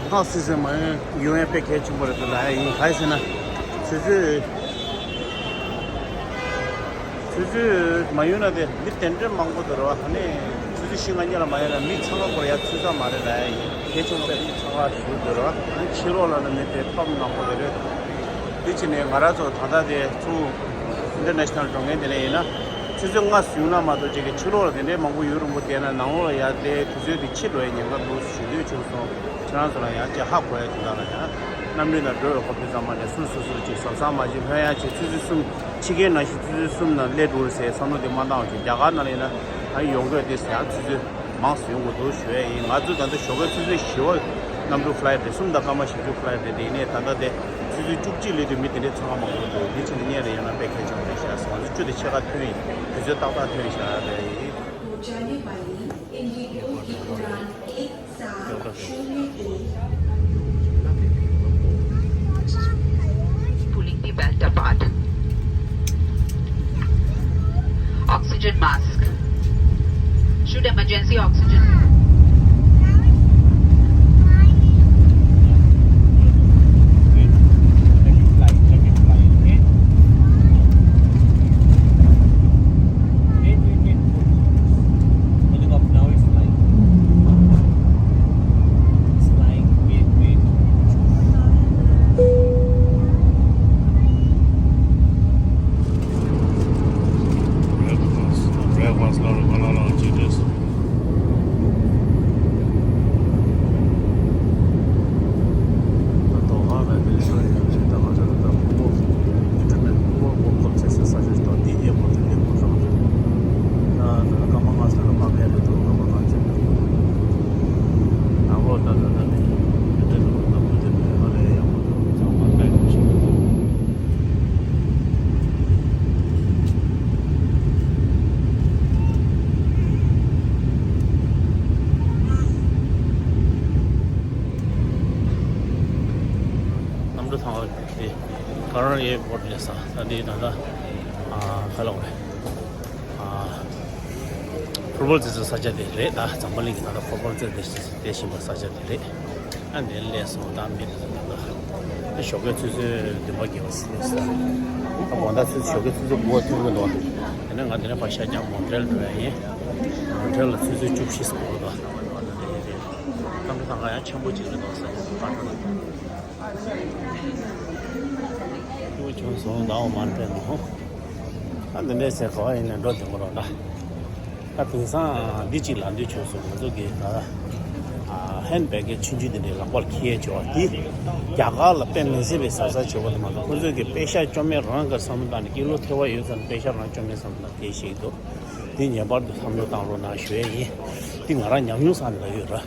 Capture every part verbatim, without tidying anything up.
ཧང་སི་སི་མ་ཡོང་ཡོང་ཡ་དཔེ་གལ་ཆེན་པོ་རེད་འདུག་ལ་ཡ། ཡིན་ག་ཡིན་ཟེར་ན། ཆུ་ཚོད་ཆུ་ཚོད་མ་ཡོང་ན་དེ་མི་དེ་འདྲའི་མང་པོ་འདུག་ར་བ། ཨ་ནི་ཆུ་ཚོད་བཞི་ལྔ་གཉིས་ལ་མ་ཡོང་ན་མི་འཚང་ཁ་འཁོར་ཡ་ཚུད་ས་མ་རེད་ལ་ཡ། ཡིན་གལ་ཆེན་པོ་རེད། མི་འཚང་ཁ་ཞུ་འདུག་ར་བ། ཨ་ནི་ཕྱི་ལོགས་ལ་ནི་མི་དེ་སྟོབས་མང་པོ་དེ་རེད། དེ་ཕྱིན་ནས་ང་རང་ཚོ་ད་ལྟ་དེ་ཚུར་ཨིན་ཊར་ནེ་ཤ་ནལ་འགྲོ་མཁན་དེ་ནས་ཡིན་ན། ཆུ་ཚོད་ལྔ་ཟིན་ན་མ་གཏོགས་ཅིག་གི་ཕྱི་ལོགས་ལ་དེ་འདྲའི་མང་པོ་ཡུན་རིང་པོ་བསྡད་ན་ནང་ལོགས་ལ་ཡར་དེ་དུས་ཚོད་དེ་ཕྱི་འགྲོ་ཡའི་ཉེན་ཁ་འདུག་ཞུ་འདོད་བྱུང་སོང་། ཁྱེད་རང་ཚོ་ལ་ཡང་ཅིག་ཧ་གོ་ཡ་དེ་དག་ལ་ཡང་གནམ་གྲུ་ནང་འགྲོ་བའི་སྐབས་དུས་ཙམ་པ་ནས་སུ་སུ་སུ་ཅིག་ཟབ་ཟབ་མ་ཅིག་ལྷོད་ཡ་ཅིག་ཆུ་ཚོད་གསུམ་ཕྱི་རྒྱལ་ནང་བཞིན་ཆུ་ཚོད་གསུམ་ནང་སླེབས་འགྲོ་ཟེར་བསམ་བློ་དེ་མ་བཏང་བ་ཅིག་རྒྱ་གར་ནང་ལ་ཡིན་ན་ཨ་ཡོང་དགོས་དེ་ཟེར་ཡང་ཆུ་ཚོད་མང་སུ་ཡོང་དགོས་འདུག་ཞུ་ཡ་ཡིན། ང་ཚོ་ད་ལྟ་ཞོགས་ཀའི་ཆུ་ཚོད་བཞི་པ་གནམ་གྲུ་ཕ་ལའི་ཊི་རེད། གསུམ་དང་སྐར་མ་བཞི་བཅུ་ཕ་ལའི་ཊི་རེད། དེ་ཡིན་ནའི་ད་ལྟ་དེ་ཆུ་ཚོད་བཅུ་གཅིག་སླེབས་དུས་མི་དེ་འདྲའི་འཚང་ཁ་མང་པོ་འདུག་འདི་ཕྱིན་ནས་ཉིན་རེ་ཡོང་ན་དཔེ་གལ་ཆེན་པོ་རེད་ཤག་ང་ཚོ་བཅུ་དང་ཕྱེད་ཀ་ཐོན་ཡིན། དུས་ཚོད་ཏག་ཏག་ཐོན་ཤག་རེད། पहुंचाने वाली इंडिगो की उड़ान एक सात शून्य एक। Pulling the belt apart. Oxygen mask. Should emergency oxygen. Let it fly, let it fly, okay? Wait, wait, wait. Holding up, now it's flying. It's flying, wait, wait. Breakfast, breakfast ལ་རུ་ག་ལ་ལ་ཅིག་འདྲེས། ད་དོ་ཧ་ལ་དེ་ལས་ཡོད་རེད། ད་ང་ཚོ་ད་ཕུང་པོ་ཨིན་ཊར་ནེཊ་ཕུང་པོ་སྤོ་ཐབས་བྱེད་སའི་ས་ཆ་ཞིག་དང་འདི་རྒྱལ་པོ་དེ་རྒྱལ་པོ་རང་རེད། ད་ད་སྐར་མ་ལྔ་ཙམ་ལ་མ་ཕེབས་རེད་འདུག་སྐར་མ་ལྔ་ཙམ། ད་འོ་ད་ད་ད་ནི་ཡུལ་དེ་ལ་ལྟ་བུ་དེ་ནི་ཧ་ལས་ཡག་པོ་འདུག་ཚང་མ་ལྟ་ཡག་ཞིག་འདུག་གནམ་གྲུ་ཐང་བ་དེ་ཀ་རོར་ཨེར་པོར་ཊི་སླེབས་ས་ད་འདི་ད་ལྟ་ཨ་ཁ་ལོག་རེད། ཨ་ཕུཊ་བོལ་རྩེད་སའི་ས་ཆ་དེ་རེད། ད་འཛམ་བུ་གླིང་གི་ད་ལྟ་ཕུཊ་བོལ་རྩེད་དེ་རྩེད་བཞིན་པའི་ས་ཆ་དེ་རེད། ཨ་འདིར་སླེབས་སོང་། ད་མི་དེ་ཚོ་ད་ལྟ་ཞོགས་ཀའི་ཆུ་ཚོད་བདུན་པ་བརྒྱད་པ་ཟིན་ས་རེད། ད་དགོང་དག་ཆུ་ཞོགས་ཀའི་ཆུ་ཚོད་དགུ་པ་ཐོན་གྱི་འདུག་དེ་ནས་ང་འདི་ནས་ཕར་ཤར་རྒྱག་མོན་ཊི་རེལ་འགྲོ་ཡ་ཡིན། མོན་ཊི་རེལ་ལ་ཆུ་ཚོད་བཅུ་བཞི་ཟིན་འདུག་གནམ་གྲུ་ཐང་ག་ཡང་ཆེན་པོ་ཅིག་རེད་འདུག་ས་རེད། ཁ་ཁྲོ་ལ་ཁྱོད་ཁྱོད་སོང་ཟླ་བ་མ་འཕེན་ནོ། ཨ་འདི་འདྲའི་ཟེར་ག་བ་ཡིན་ན་འགྲོ་འདི་མོ་རོགས་ད། ད་དེང་སང་འདི་གཅིག་ལ་འདི་ཆོས་སོང་ང་ཚོ་གི་ད་ཧེན་བེག་གི་ཆུང་ཆུང་འདི་འདྲའི་ལག་པར་འཁྱེར་ཆོག་འདི་རྒྱ་གར་ལ་དཔེ་མི་སྲིད་པའི་ཟབ་ཟབ་བྱེད་པ་དེ་མ་གཏོགས་ཁོ་ཚོས་གི་པེ་ཤ་བཅོ་མེད་རང་གི་བསམ་བློ་བཏང་ནས་ཀི་ལོ་ཐེ་བ་ཡོད་ཙང་པེ་ཤ་རང་བཅོ་མེད་བསམ་བློ་བཏང་དེ་ཞིག་འདུག་འདི་ངེས་པར་དུ་བསམ་བློ་བཏང་རོགས་གནང་ཞུ་ཡས་ཡིན། འདི་ང་རང་ཉམས་མྱོང་བསགས་ནས་ལབ་ཡོད་ར།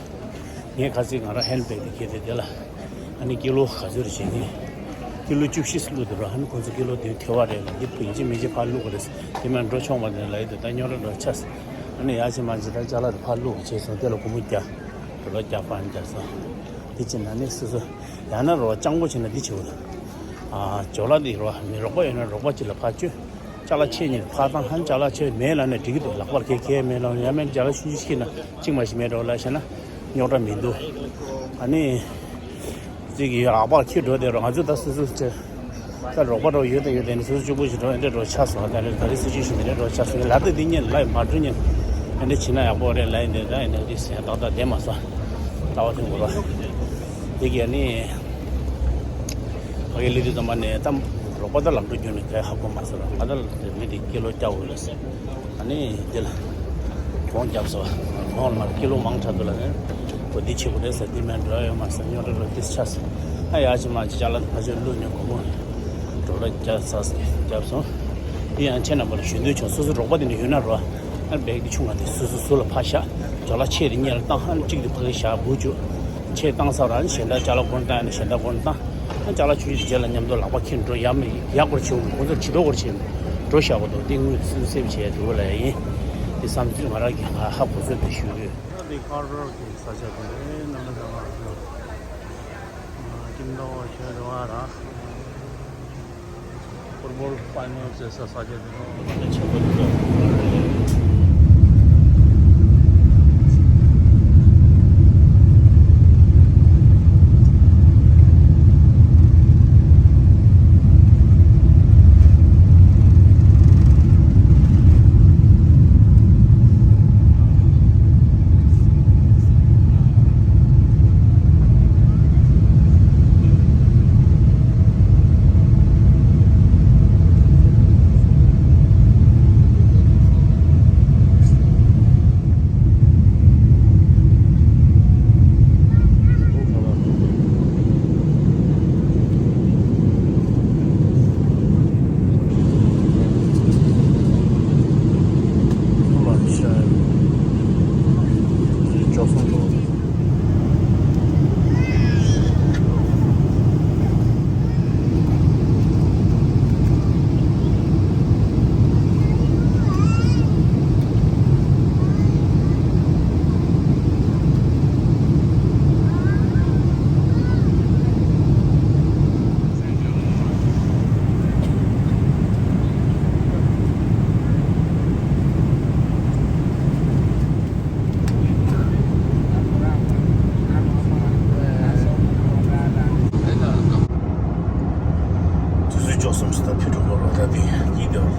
ངས་ཁ་སང་ང་རང་ཧེན་བེག་དེ་ཁྱེར་ཏེ་དེ་ལ་ཨ་ནི་ཀི་ལོ་ག་ཚོད་རེད་བྱས་ནས་ཀི་ལོ་བཅུ་བཞི་བླུགས་འདུག་ར། ཨ་ནི་ཁོང་ཚོ་ཀི་ལོ་དེ་ཐེ་བ་རེད་ལ། འདི་ཡིན་གཅིག་མིན་གཅིག་ཕར་བླུགས་པ་རེད། དེ་མིན་འགྲོ་ཆོག་མ་རེད་ལབ་ཡོད་དུས་ད་རྙོག་དྲ་འགྲོ་ཆགས་སོང་། ཨ་ནི་ཡག་ཅིག་མ་ཅིག་ད་ཅ་ལག་དེ་ཕར་བླུགས་བྱས་སོང་། དེ་ལ་སྒོར་མོ་བརྒྱ་ཌོ་ལར་བརྒྱ་ཕར་བརྒྱབ་སོང་། དེ་བྱས་ན་ནི་སོ་སོ་ཡང་ན་རོགས་སྤྱང་པོ་བྱས་ན་འདི་བྱེད་དགོས། ཨ་ཇོ་ལགས་འདི་རོགས་མི་རོགས་པ་ཡོད་ན་རོགས་པ་ཅིག་ལ་ཕར་བཅོལ། ཅ་ལག་ཆད་ཉིད་ཕར་བཏང་། ཧན་ཅ་ལག་ཆད་མེད་ལབ་ནས་འགྲིག་གི་འདུག་ལག་པར་ཁྱེར་ཁྱེར་མེད་ལབ་ཡང་མེད་ཅ་ལག་ཆུང་ཆུང་ཞིག་ན་གཅིག་མ་ཞིག་མེད་འགྲོ་ལབ་བྱས་ན་རྙོག་དྲ་མི་འདུག་ཨ་ནི་གཅིག་གིས་ལག་པར་ཁྱེར་འགྲོ་བསྡད་རོགས། ང་ཚོས་ད་སོ་སོ་ཅེ་ད་རོགས་པ་འགྲོ་ཡོད་དང་ཡོད་དང་ནི་སོ་སོ་གཅིག་པུ་ཞིག་འགྲོ་ཨེ་འདྲ་འགྲོ་ཆགས་སོང་། ད་རེས་ད་རེས་སྲིད་ཇུས་ཞིག་འདི་འདྲ་འགྲོ་ཆགས་སོང་། ལབ་དུས་འདི་གཉིས་ལ་མ་འགྲོ་ཉིན་ཨེ་འདྲ་བྱེད་ན་ཡག་པོ་རེད་ལབ་ཡིན། འདི་ད་ཨེ་འདྲ་འདི་ཟེར་ཏག་ཏག་བསྡད་མ་སོང་། ལྟ་བ་དེ་འགོར་བ་དེ་གས་ནི། ཕ་གི་ལི་དུས་ཙམ་པ་ནས་ད་རོགས་པ་ད་ལམ་འགྲོ་རྒྱུ་ནི་ག་ཧ་གོ་མ་སོང་། ང་ད་ལ་མི་དེ་ཀི་ལོ་བརྒྱ་འོས་ལ་ཟེར། ཨ་ནི་འདི་ལ་གོང་བརྒྱབ་སོང་། གོང་ལ་མར་ཀི་ལོ་མང་དྲགས་འདུག་ལ་ནི་གོ་འདི་ཆེ་པོ་རེད་ཟེར། འདི་མེད་འགྲོ་ཡོད་མ་ཟེར། རྙོག་དྲ་རོ་ཏིས་ཆགས་སོང་། ཨ་ཡག་ཅིག་མ་ཅིག་ཅ་ལག་ཕ་ཆོས་བླུགས་ནས་སྒོར་མོ་ཌོ་ལར་བརྒྱ་ཙམ་བརྒྱབ་སོང་། འདི་ཡང་ཁྱེད་རྣམ་པ་ལ་ཞུ་འདོད་བྱུང་། སོ་སོ་རོགས་པ་དེ་འདྲ་ཡོད་ན་རོགས། ཨ་བེག་དེ་ཆུང་བ་དེ་སོ་སོ་སོ་ལ་ཕར་བཞག་ཅ་ལག་ཆད་དེ་སྔོན་ལ་བཏང་། ཨ་གཅིག་དེ་ཕ་གི་བཞག་སྒུག་བཅུག་ཆད་བཏང་ཚར་ར་ནི་གཞན་དག་ཅ་ལག་སྒོར་བཏང་ཡ་ནི་གཞན་དག་སྒོར་བཏང་། ཨ་ཅ་ལག་ཆུང་ཆུང་རྗེས་ལ་མཉམ་དུ་ལག་པ་འཁྱེར་འགྲོ་ཡ་མི་ཡག་སྐོར་བྱེད་འོང་། ཁོང་ཚོར་ཇུས་གཏོགས་སྐོར་བྱེད་འགྲོ་བཞག་པ་འདུག་དེ་དངུལ་སུ་སེབ་བྱས་འདུག་ལ་ཡ་ཡིན། དེ་བསམ་ཚུལ་ང་རང་གི་ཧ་གོ་ཚོད་དེ་ཞུ་གི་ཡོད། ད་དེ་ཀ་རོར་གྱི་ས་ཆ་དེ་རེད། རྣམ་པ་ཚང་མ་ཀིམ་ཏོག་ཁྱོད་རེ་བ་ར། ཕུཊ་བོལ་ཕ་ཡི་ནལ་ཟེར་ས་ས་ཆ་དེ་ནང་དུ་མ་ཆེན་པོ་འདུག་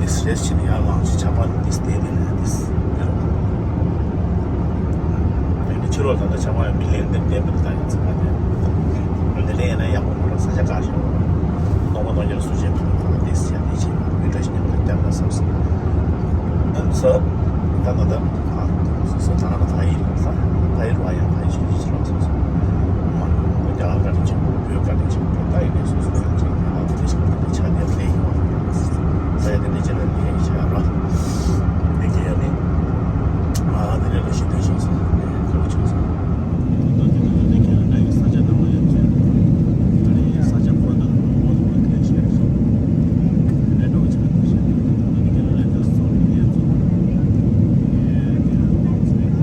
ཏིས་རེས་བྱས་ནས་ཡར་ལངས་ཤིག་ཆགས་པ་ནི་ཏིས་བལྟས་ཏེ་ནས་ཏིས་འདིར། དེ་ནི་ཕྱི་ལོགས་ད་ལྟ་ཆགས་པ་ཡང་མི་ལེན་འདིར་བལྟས་མི་ལྟ་ཡང་ཚིག་པ་དེ། འདི་ལས་ཡིན་ན་ཡག་པོ་མ་རེད། ས་ཆ་དགའ་ཤོས་རེད། སྟོང་པ་སྟོང་རྐྱང་སུ་བྱས་མི་འདུག་ད་ལྟ་ཏིས་བྱས་ཏེ་བྱས་མི་འདྲ་ཞིག་ནས་བརྒྱབ་ན་བསམ་སོང་། ཨ་ནི་ས་ད་ད་ད་ཨ་སོ་སོ་ད་ང་ད་ཡིན་ལ་ས་ད་ཡིན་ར་ཡང་ད་ཡིན་ཞིག་ཡིན་ཞིག་རང་སོ་སོ་མ་རྒྱ་གར་ག་རེ་བྱེད་དགོས། བོད་ག་རེ་བྱེད་དགོས། ད་ཡིན་ནས་སོ་སོ་ཡང་བྱེད་ཡིན་ལ་དེ་འདྲ་ཞིག་ལ་དེ་འདྲ་ཆགས་བསྡད་ལས་ཡོང་བ་རེད། ས་ཡ་དེ་འདྲ་བྱེད་ལ་ལས་བྱ་ར་དེ་ག་ཡ་ནི་ཨ་དེ་འདྲ་ལ་ཞིག་དེ་ཞིག་སོ་སོ་དེ་འདྲ་ཆགས་སོང་། ད་དེ་ནང་ལ་ཁྱེད་རང་འདྲ་ཡི་ས་ཆ་དང་མ་ཡ་ཚོད་ད་ནི་ས་ཆ་ཁོ་ན་ཁོ་ན་ཁོ་ན་ཁྱེད་རང་ཤེས་སོང་། དེ་འདྲ་འདྲ་བོ་ཆགས་དེ་ཞིག་ད་དེ་ཁྱེད་རང་ལ་དེ་སོང་དེ་ཚོ་དེ་དེ་ལ་ཏོག་ཙམ་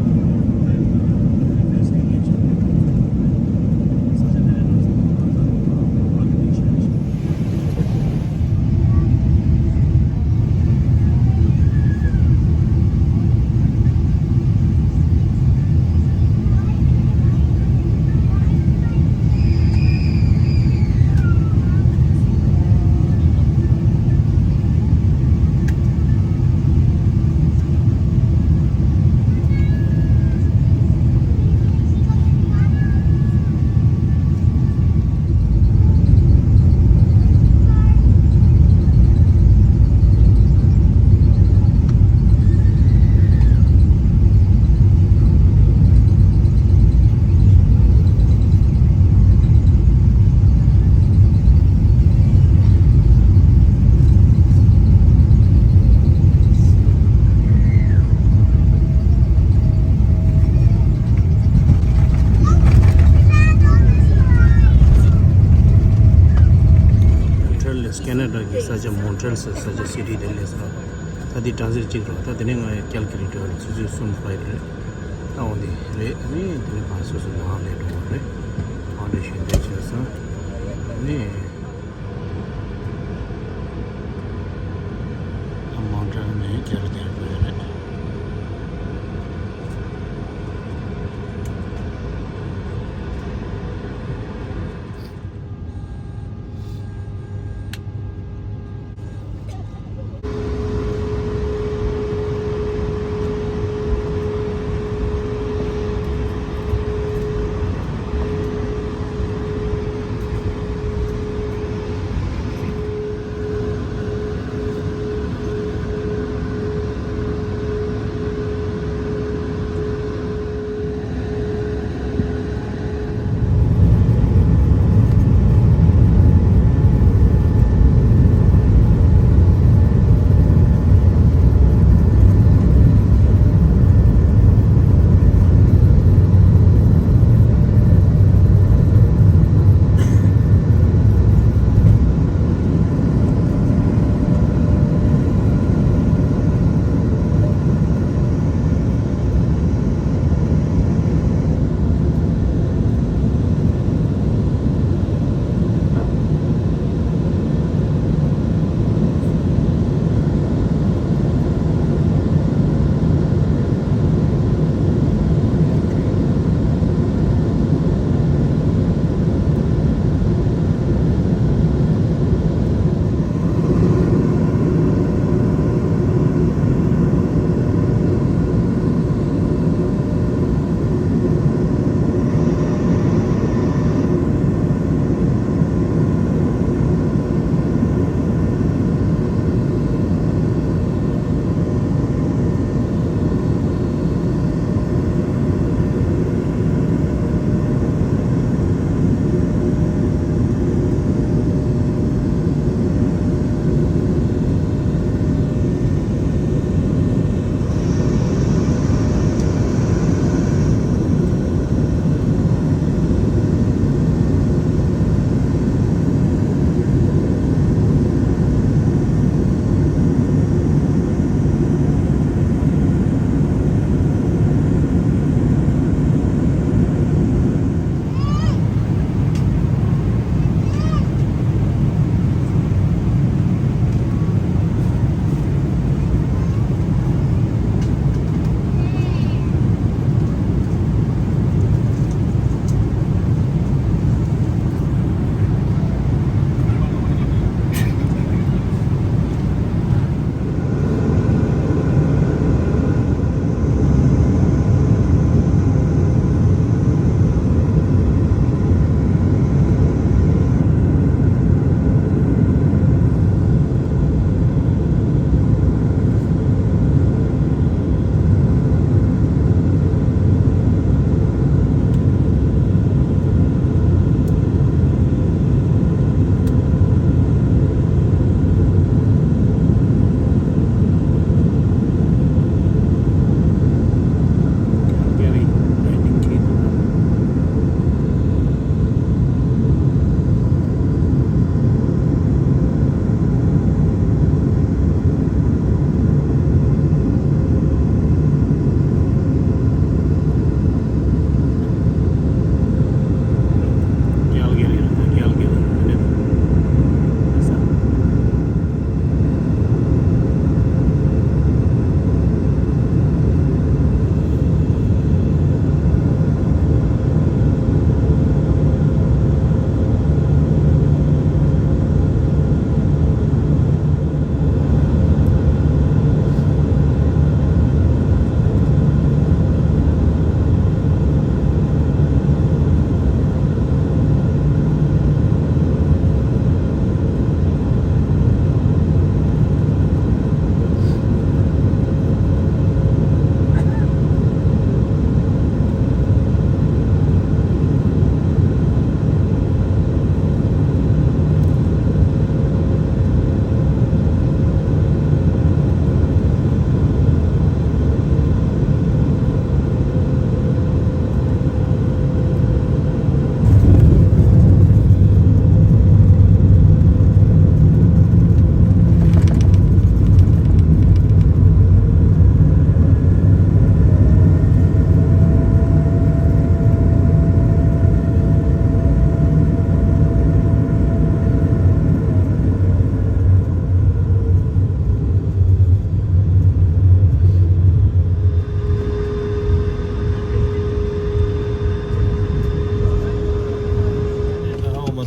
མོན་ཊི་རེལ་ལས་ཀེ་ན་ཌ་གི་ས་ཆ་མོན་ཊི་རེལ་ཟེར་ས་ཆ་སི་ཊི་དེ་སླེབས་སོང་། ད་འདི་ཊེན་སིཊ་གཅིག་རེད། ད་དེ་ནས་ང་ཀལ་ཀ་ལི་ཊར་ཆུ་ཚོད་གསུམ་ཕ་ཡི་རེད། ད་འོ་འདི་རེད། ཨ་ནི་དེ་ནས་ཕར་སོ་སོ་ནང་སླེབས་འགྲོ་བ་རེད། ཨ་འདྲ་ཞིག་འདྲ་བྱས་སོང་། ཨ་ནི་ཨ་མོན་ཊི་རེལ་ནས་ཀལ་ཀ་ལི་ཊར་རེད།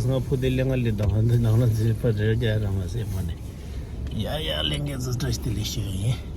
ང་ཕུ་དེ་ལེ་ང་ལེ་དང་ང་འདི་ནང་ལ་འཛིན་པ་རེ་རྒྱ་རང་ལ་སེ་མ་ནས། ཡ་ཡ་ལེ་ངེ་ཟི་བཀྲ་ཤིས་བདེ་ལེགས་ཞུ་ཡིན།